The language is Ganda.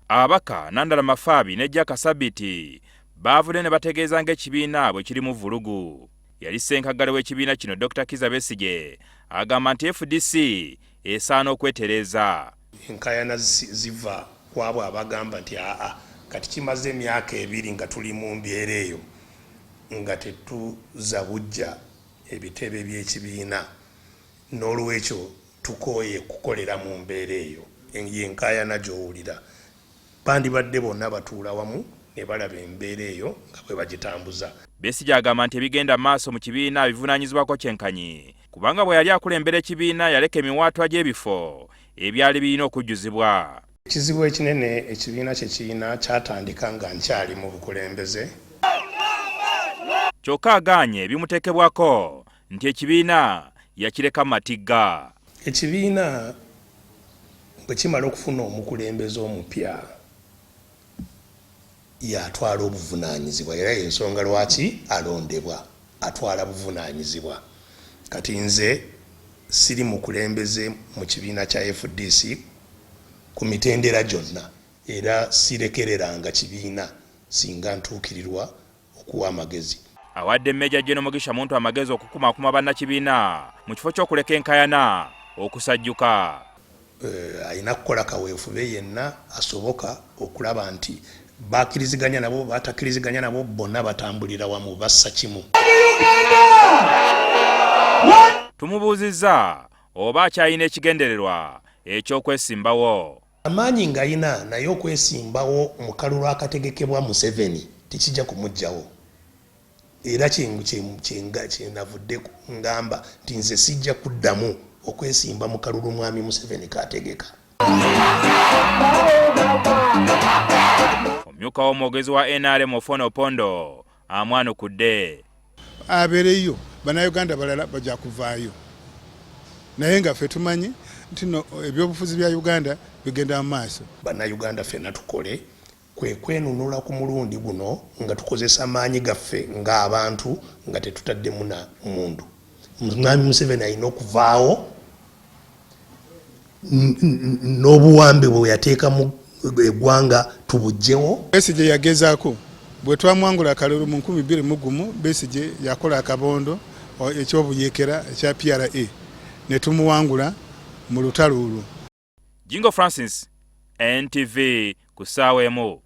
Ababaka Nandala Mafabi ne Jack Sabiiti baavudde ne bategeeza ng'ekibiina bwe kirimu vvulugu. Yali ssenkaggale w'ekibiina kino Dr Kizza Besigye agamba nti FDC esaana okwetereeza. Enkaayana ziva kw'abo abagamba nti aa kati kimaze emyaka ebiri nga tuli mu mbeera eyo nga tetuzza buggya ebitebe by'ekibiina n'olwekyo tukooye kukolera mu mbeera eyo. Y'enkaayana gy'owulira. Bandibadde bonna batuula wamu ne balaba embeera eyo nga bwe bagitambuza. Besigye agamba nti ebigenda mu maaso mu kibiina abivunaanyizibwako kyenkanyi kubanga bwe yali akulembera ekibiina yaleka emiwaatwa gy'ebifo ebyali birina okujjuzibwa. Ekizibu ekinene ekibiina kye kirina kyatandika nga nkyali mu bukulembeze. Kyokka agaanye ebimuteekebwako nti ekibiina yakireka mu matigga. Ekibiina bwe kimala okufuna omukulembeze omupya y'atwala obuvunaanyizibwa era y'ensonga lwaki alondebwa, atwala buvunaanyizibwa. Kati nze siri mukulembeze mu kibiina kya fdc ku mitendera gyonna era sirekereranga kibiina singa ntuukirirwa okuwa amagezi. Awadde Major General Mugisha Muntu amagezi okukumaakuma bannakibiina mu kifo ky'okuleka enkayana okusajjuka. Alina kukola kaweefube yenna asoboka okulaba nti b'akkiriziganya nabo, b'atakkiriziganya nabo bonna batambulira wamu, bassa kimu. Tumubuuzizza oba akyalina ekigendererwa eky'okwesimbawo. Amaanyi ngayina naye okwesimbawo mu kalulu akategekebwa Museveni tekijja kumuggyawo era kyenavudde ngamba nti nze sijja kuddamu okwesimba mu kalulu Mwami Museveni k'ategeka. Omumyuka w'omwogezi wa nrm Ofwono Opondo amwanukudde. Abeereyo bannayuganda balala bajja kuvaayo naye nga ffe tumanyi nti no ebyobufuzi bya Uganda bigenda mu maaso. Bannayuganda ffenna tukole kwe kwenunula ku mulundi guno nga tukozesa maanyi gaffe ng'abantu nga tetutaddemu na mmundu. Mwami Museveni alina okuvaawo n'obuwambe bwe yateekamu eggwanga tubuggyewo. Besigye yagezaako bwe twamwangula akalulu mu 2001 Besigye yakola akabondo eky'obuyeekera ekya PRA ne tumuwangula mu lutalo olwo. Jingo Francis, NTV ku ssaawa emu.